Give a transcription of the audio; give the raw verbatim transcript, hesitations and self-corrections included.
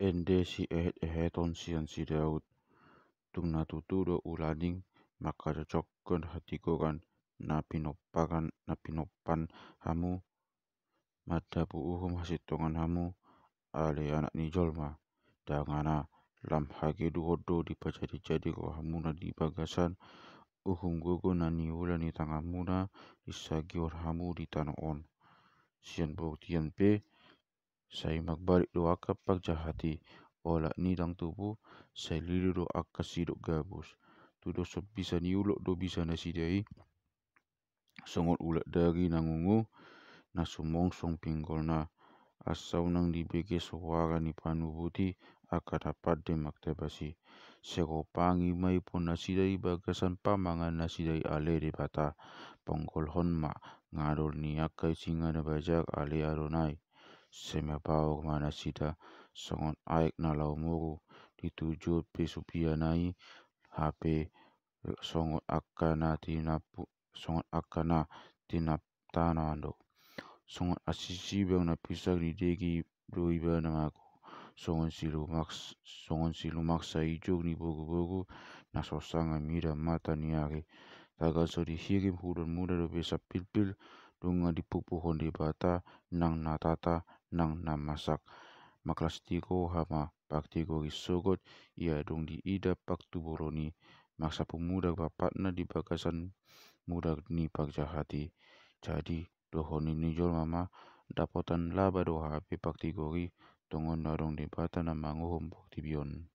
Ende siehet-eheton sian si Daud. Tung na tutu do ulaning manghajojokhon hatigoran na pinomparan na pinompan hamu mandabu uhum hasintongan hamu ale anak ni jolma. Dangana lam hagedukon do dipajadijadi rohamuna di bagasan uhum gogo na niula ni tanganmuna disagihon hamu di tano on. Sian bortian pe sai marbalik do angka parjahat i, olat ni dang tubu sai lilu do angka sidok gabus. Tudoson bisa ni ulok do bisa nasida i, songon ulat dagi na ngungu na sumongsong pinggolna. Asa unang dibege suara ni panubut i angka na pande martabas i. Sai gopangi ma ipon nasida i bagasan pamangan nasida i ale Debata. Ponggolhon ma ngadol ni angka singa na bajar ale Adonai. Sai mabaor ma nasida songon aek na laho moru, di tujuon pe supiana i hape songon angka na tinapu songon angka na tinaptanan do. Songon asi sibang na pinsang didege do ibana mago. Songon silumak songon silumaksa ijuk ni boruboru na so sanga mida mata ni ari. Tagan so dihirim hudon muda dope sampilpil, nunga dipupuhon Debata nang na tata nang na masak. Manghalas tigo hama partigori sogot ia dung diida partuburon i. Mangsapu muda bapakna di bagasan muda ni parjahat i. Jadi dohonon ni jolma ma dapotan laba do hape partigori tongon na adong Debata na manguhum portibi on.